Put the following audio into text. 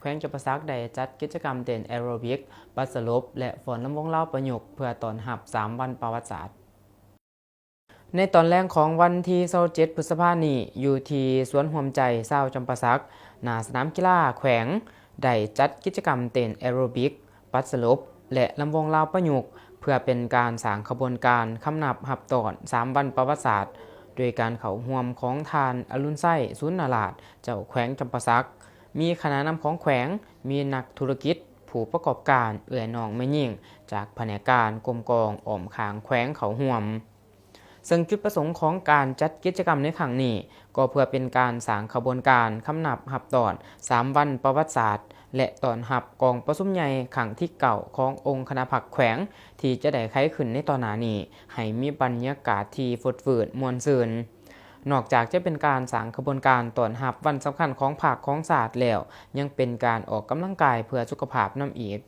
ວງຈຳປາສັກໄດ້ຈັດກິດຈະກຳເຕັ້ນແອໂຣບິກ, ບັດສະຫຼົບ ແລະ ຟ້ອນລຳວົງລາວປະຍຸກ ເພື່ອຕ້ອນຮັບສາມວັນປະຫວັດສາດ. ໃນຕອນແລງຂອງວັນທີຊາວເຈັດ ພຶດສະພານີ້ ຢູ່ທີ່ສວນຮ່ວມໃຈຊາວຈຳປາສັກ ໜ້າສະໜາມກິລາແຂວງ ໄດ້ຈັດກິດຈະກຳເຕັ້ນແອໂຣບິກ, ບັດສະຫຼົບ ແລະ ລຳວົງລາວປະຍຸກ ເພື່ອເປັນການສ້າງຂະບວນການຄຳນັບຮັບຕ້ອນສາມວັນປະຫວັດສາດ ໂດຍການເຂົ້າຮ່ວມຂອງທ່ານ ອະລຸນໄຊ ສູນນາລາດ ເຈົ້າແຂວງຈຳປາສັກ, ມີຄະນະນຳຂອງແຂວງ, ມີນັກທຸລະກິດ, ຜູ້ປະກອບການ, ເອື້ອຍນ້ອງແມ່ຍິງ ຈາກພະແນກການ, ກົມກອງ, ອ້ອມຂ້າງແຂວງເຂົ້າຮ່ວມ. ເຊິ່ງຈຸດປະສົງຂອງການຈັດກິດຈະກຳໃນຄັ້ງນີ້ ກໍເພື່ອເປັນການສ້າງຂະບວນການຄຳນັບຮັບຕ້ອນສາມວັນປະຫວັດສາດ ແລະ ຕ້ອນຮັບກອງປະຊຸມໃຫຍ່ຄັ້ງທີເກົ້າຂອງອົງຄະນະພັກແຂວງ ທີ່ຈະໄດ້ໄຂຂຶ້ນໃນຕໍ່ໜ້ານີ້ ໃຫ້ມີບັນຍາກາດທີ່ຟົດຟື້ນມ່ວນຊື່ນ. ນອກຈາກຈະເປັນການສ້າງຂະບວນການຕ້ອນຮັບວັນສຳຄັນຂອງພັກຂອງຊາດແລ້ວ, ຍັງເປັນການອອກກຳລັງກາຍເພື່ອສຸຂະພາບນຳອີກ.